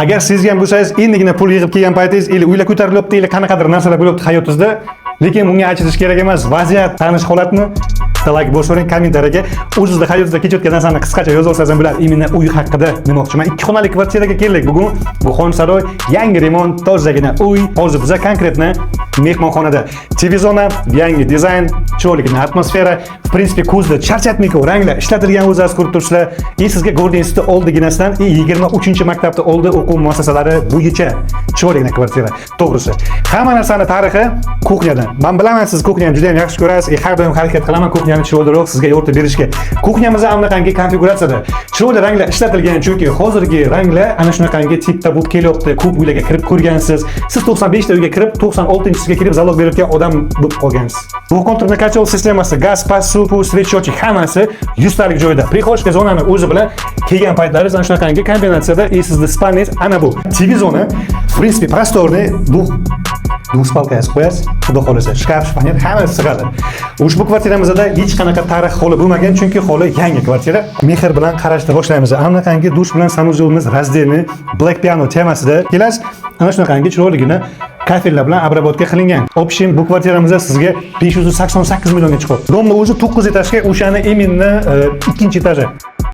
Agar sezgan bo'lsangiz, endigina pul yig'ib kelgan paytingiz или uylar ko'tarilyapti, или qanaqadir narsalar bo'lyapti hayotingizda, lekin bunga achinish kerak emas. Vaziyat tanish holatni bitta layk bosavering, kommentariyaga o'zingizda hayotingizda kechayotgan narsani qisqacha yozib olsangiz ham bo'ladi. Именно uy haqida demoqchiman. Ikki xonali kvartiraga keldik bugun. Bu Xonsaroy, yangi remont, tozagina uy. Hozir biza конкретно mehmonxonada. TV zona, yangi dizayn, chiroyligina atmosfera, в принципе, ko'zda charchatmaydi, ranglar ishlatilgan, o'zingiz ko'rib turibsizlar. И sizga Горный instituti oldiginasidan и 23-maktabni oldi o'quv muassasalari bo'yicha chiroyligina kvartira. To'g'risi, hamma narsani tarixi кухня dan. Men bilaman, siz кухня ni juda ham yaxshi ko'rasiz. И har doim harakat qilaman кухня ni chiroyliroq sizga yoritib berishga. Кухня miz anaqangi konfiguratsiyada. Chiroyli ranglar ishlatilgan, chunki hozirgi ranglar ana shunaqangi tipda bo'lib kelyapti. Ko'p uylarga kirib ko'rgansiz. Siz 95 ta uyga kirib, 96-siga kirib залог berayotgan odam bo'lib qolgansiz. Двухконтурный котел sistemasi, gaz, past suv, свет, счетчик hammasi 100 talik joyda. Прихожка zonani o'zi bilan kelgan paytlaringiz ana shunaqangi kombinatsiyada и sizni спальня ngiz ana bu. TV zona, в принципе, просторный, двуспалка yozib qo'yasiz, xudo xohlasa, shkaf, шифоньер hammasi sig'adi. Ushbu kvartiramizda hech qanaqa tarix xoli bo'lmagan, chunki holi yangi kvartira. Mehr bilan qarashni boshlaymiz. Anaqangi dush bilan санузел imiz раздельный, black piano temasida. Kelasiz, ana shunaqangi chiroyligina kafellar bilan обработка qilingan. В общем, bu kvartiramizda sizga 588 millionga chiqyapti. Дом ni o'zi 9 etajga, o'shani именно ikkinchi etaji.